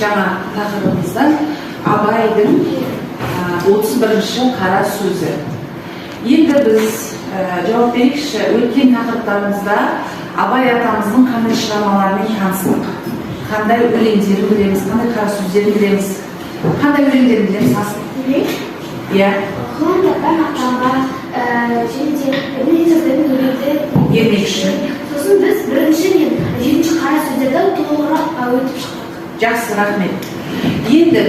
Жаңа тақырыбымыздан Абайдың 31-ші қара сөзі. Енді біз жауап берейікші, өткен тақырыптарымызда Абай атамыздың қандай шығармаларымен таныстық, қандай өлеңдерін білеміз, қандай қара сөздерін білеміз, қандай өлеңдерін білеміз, Асыл? Иә. Құлан тапқан атанға, және де Ібн өлеңді. Ермекші. Сосын біз бірінші мен жетінші қара сөздерді толығырақ өтіп шықтық. Жақсы, рахмет. Енді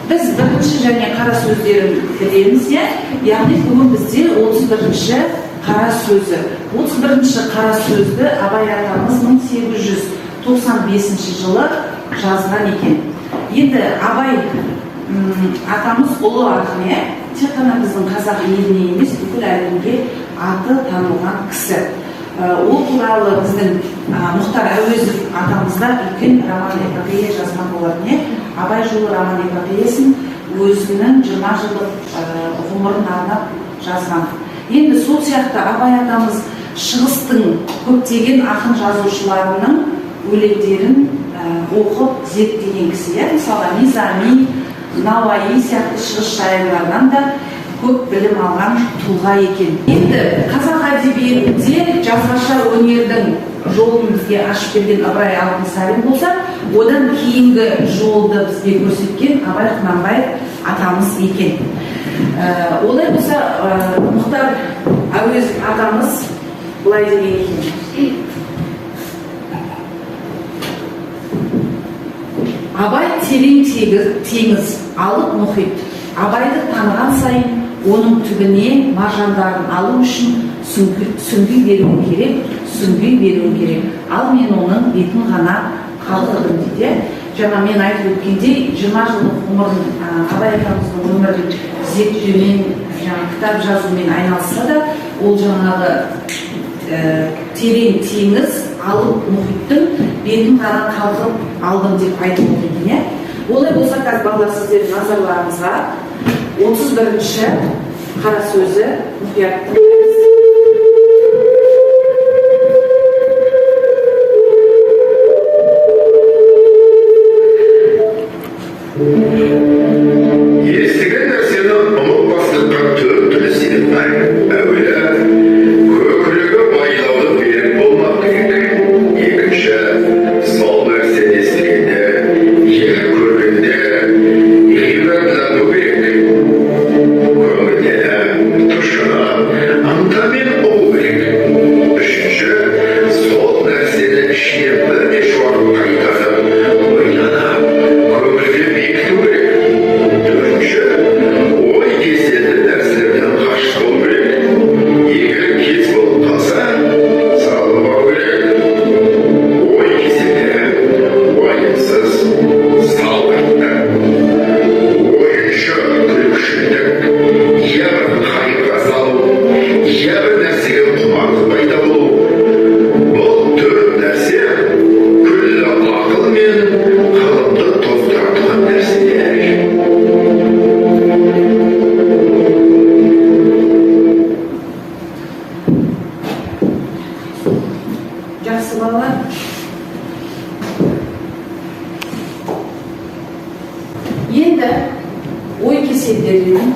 біз бірінші және қара сөздерін білеміз, иә. Яғни бүгін бізде 31-ші қара сөзі. 31-ші қара сөзді Абай атамыз 1895 жылы жазған екен. Енді Абай атамыз ұлы ақын, иә, тек қана біздің қазақ еліне емес, бүкіл әлемге аты танылған кісі. Ол туралы біздің Мұхтар Әуезов атамыз да үлкен роман эпопея жазған болатын, иә. «Абай жолы» роман эпопеясын өзінің 20 жылдық ғұмырын арнап жазған. Енді сол сияқты Абай атамыз шығыстың көптеген ақын жазушыларының өлеңдерін оқып зерттеген кісі, иә. Мысалға, Низами, Науаи сияқты шығыс шайырларынан да көп білім алған тұлға екен. Енді қазақ әдебиетінде жазбаша өнердің жолын бізге ашып берген Ыбырай Алтынсарин болса, одан кейінгі жолды бізге көрсеткен Абай Құнанбаев атамыз екен. Олай болса, Мұхтар Әуезов атамыз былай деген екен: «Абай терең теңіз, алып мұхит. Абайды таныған сайын оның түбіне маржандарын алу үшін сүңги беруің керек, сүңги беруің керек. Ал мен оның бетін ғана қалқыдым», – дейді, иә. Жаңа мен айтып өткендей, 20 жылдық ғұмырын Абай атамыздың өмірін зерттеумен, жаңа кітап жазумен айналысса да, ол жаңағы терең теңіз, алып мұхиттың бетін ғана қалқып алдым деп айтып отыр екен, иә. Олай болса, қазір, балалар, сіздердің назарларыңызға 31-ші қара сөзі мұқият тыңдаймыз. Естіген нәрсені ұмытпастыққа төрт түрлі себеп бар. Әуелі, көкірегі байлаулы, берік болмақ керек. Екінші, сол нәрсені естігенде, я көргенде ғибратлану керек. Көңілденіп, тұшынып, ынтамен ұғу керек. Үшінші, сол нәрсені ішінен бірнеше уақыт қайтарып, ойланып, көңілге бекіту керек. Төртінші, ой кеселді нәрселерден қашық болу керек. Егер кез болып қалса, салынбау керек. Ой кеселдері: уайымсыз, салғырттық, ойыншы күлкішілдік, я бір қайғыға салу, я бір нәрсеге құмарлық пайда болу. Бұл төрт нәрсе күллі ақыл мен ғылымды тоздыратұғын нәрселер. Жақсы, балалар. Енді ой кеселдерінің,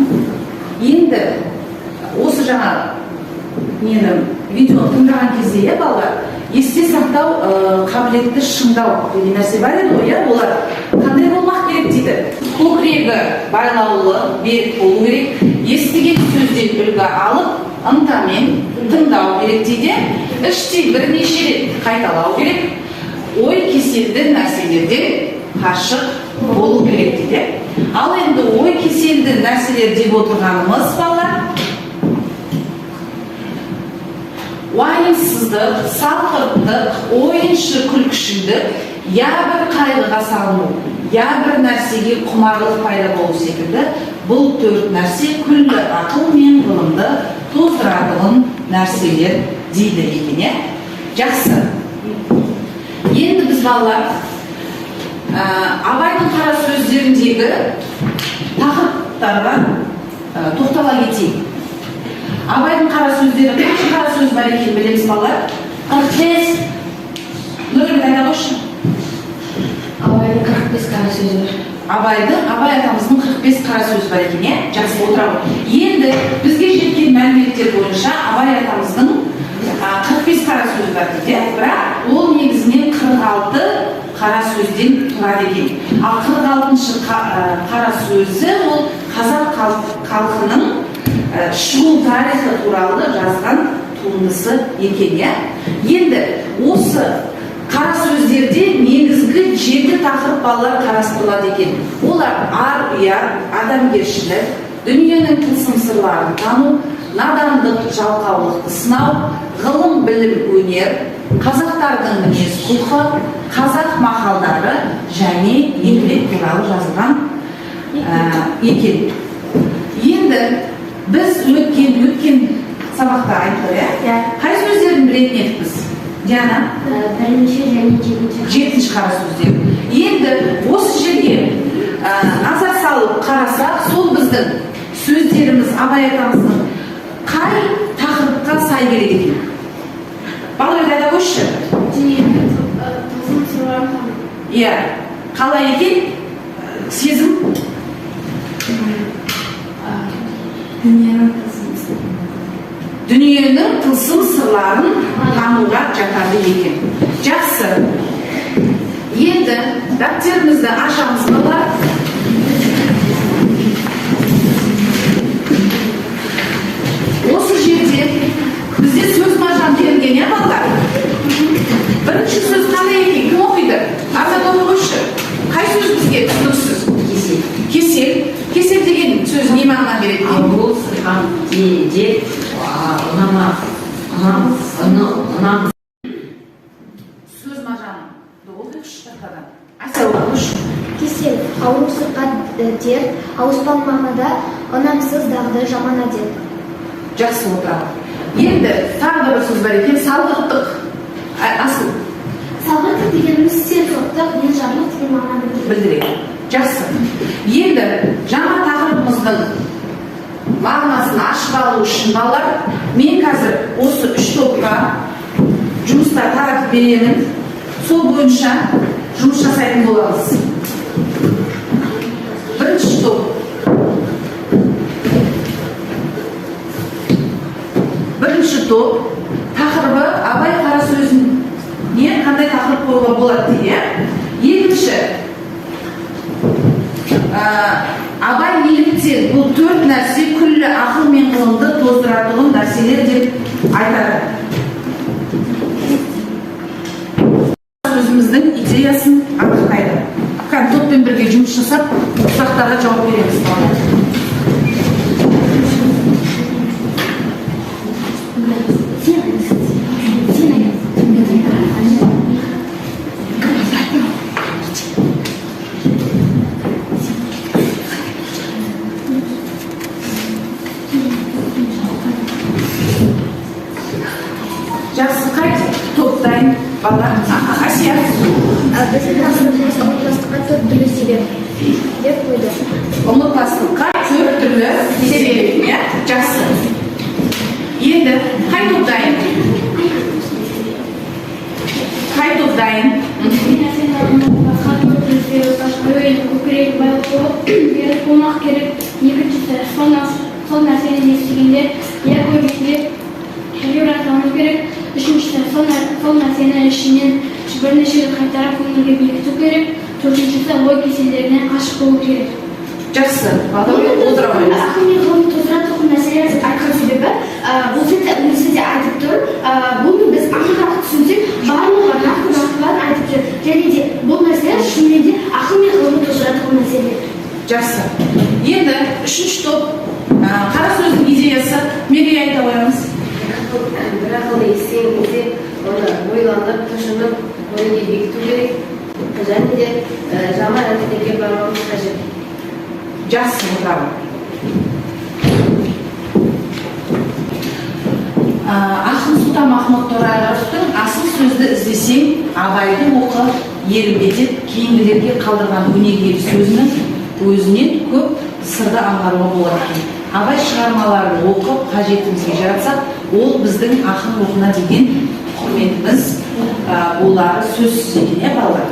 енді осы жаңа нені, видеоны тыңдаған кезде, иә, балалар, есте сақтау қабілетті шыңдау деген нәрсе бар еді ғой, иә. Олар қандай болмақ керек дейді? Көкірегі байлаулы, берік болу керек, естіген сөзден үлгі алып, ынтамен тыңдау керек дейді, іштей бірнеше рет қайталау керек, ой кеселді нәрселерден қашық болу керек дейді. Ал енді ой кеселді нәрселер деп отырғанымыз, балалар, уайымсыздық, салғырттық, ойыншы күлкішілдік, я бір қайғыға салыну, я бір нәрсеге құмарлық пайда болу секілді бұл төрт нәрсе күллі ақыл мен ғылымды тоздыратұғын нәрселер дейді екен, иә. Жақсы. Енді біз, балалар, Абайдың қара сөздеріндегі тақырыптарға тоқтала кетейік. Абайдың қара сөздері, қанша қара сөз бар екенін білеміз, балалар? 45. Нұргүл, айта қойшы. Абайдың 45 қара сөзі бар. Абайдың, Абай атамыздың 45 қара сөзі бар екен, иә? Жақсы, отыра ғой. Енді бізге жеткен мәліметтер бойынша Абай атамыздың 45 қара сөзі бар дейді, иә? Бірақ ол негізінен 46 қара сөзден тұрады екен. Ал 46-шы қара сөзі ол қазақ халқының шығу тарихы туралы жазған туындысы екен, иә? Енді осы қара сөздерде негізгі жеті тақырып, балалар, қарастырылады екен. Олар: ар ұят, адамгершілік, дүниенің тылсым сырларын тану, надандық, жалқаулықты сынау, ғылым, білім, өнер, қазақтардың мінез құлқы, қазақ мақалдары және еңбек туралы жазылған екен. Енді біз өткен сабақта айттық, иә? Иә. Қай сөздерін білетін едік біз, Диана? Бірінші және жетінші. Жетінші қара сөздер. Енді осы жерге назар салып қарасақ, сол біздің сөздеріміз Абай атамыздың қай тақырыпқа сай келеді екен? Балалар, айта қойшы. Дүниенің тылсым сырларын тану. Иә, қалай екен? Сезім? Дүниенің тылсым сырларын. Дүниенің тылсым сырларын тануға жатады екен. Жақсы, енді дәптерімізді ашамыз, балалар. Осы жерде бізде сөз маржан берілген, иә, балалар? Бірінші сөз қандай екен? Кім оқиды? Арзан, оқи қойшы. Қай сөз бізге түсініксіз? Кесел. Кесел. Кесел деген сөз не мағына береді екен? Ауру, сырқат, дерт, ұнамас, ұнамсыз. Сөз маржанды оқиықшы тақтадан. Әсел, оқышы. Кесел, ауру, сырқат, дерт, ауыспалы мағынада ұнамсыз дағды, жаман әдет. Жақсы, отырады. Енді тағы да бір сөз бар екен: салғырттық. Асыл. Салғырттық дегеніміз селқоптық, енжарлық деген мағынаны білдіреді. Білдіреді. Жақсы, енді жаңа тақырыбымыздың мағынасын ашып алу үшін, балалар, мен қазір осы үш топқа жұмыстар таратып беремін. Сол бойынша жұмыс жасайтын боламыз. Бірінші топ. Бірінші топ тақырыбы «Абай қара сөзіне қандай тақырып қоюға болады» дейді, иә? Екінші, Абай неліктен бұл төрт нәрсе күллі ақыл мен ғылымды тоздыратұғын нәрселер деп айтады? Сөзіміздің идеясын анықтайды. Кәдімгі топпен бірге жұмыс жасап, сұрақтарға жауап береміз, балалар. Сен, сен айт. Жақсы, қай топ дайын, балалар? Әсия. Біздің тақырыбымыз «Ұмытпастыққа төрт түрлі себеп» деп қойды. Ұмытпастыққа төрт түрлі себеп, иә? Жақсы, енді қай топ дайын? Қай топ дайын? Бір нәрсені ұмытпасқа төрт түрлі себеп бар. Әуелі көкірегі байлық болып, берік болмақ керек. Екіншісі, сол нәрсені естігенде, я көргенде ғибраттану керек. Үшіншісі, сол нәрсені ішінен бірнеше рет қайтарып, көңілге бекіту керек. Төртіншісі, ой кеселдерінен қашық болу керек. Жақсы, балалар, отыра қойыңыз. Ақыл мен ғылымды тоздыратұғын нәрселер деп айтқан себебі, бұл жерде өзі де айтып тұр. Бұны біз анығырақ түсінсек, барлығы нақты нақтыларын айтып жүр. Және де бұл нәрселер шынымен де ақыл мен ғылымды тоздыратұғын нәрселер. Жақсы, енді үшінші топ, қара сөздің идеясы. Мерей, айта қоямыз. Бір ақылды естіген кезде оны ойланып, тұшынып, көңілге бекіту керек және де жаман әдеттерге бармауымыз қажет. Жақсы, отырамын. Ақын Сұлтанмахмұт Торайғыровтың «Асыл сөзді іздесең, Абайды оқы, ерінбе» деп кейінгілерге қалдырған өнегелі сөзінің өзінен көп сырды аңғаруға болады екен. Абай шығармаларын оқып, қажетімізге жаратсақ, ол біздің ақын рухына деген құрметіміз болары сөзсіз екен, иә, балалар?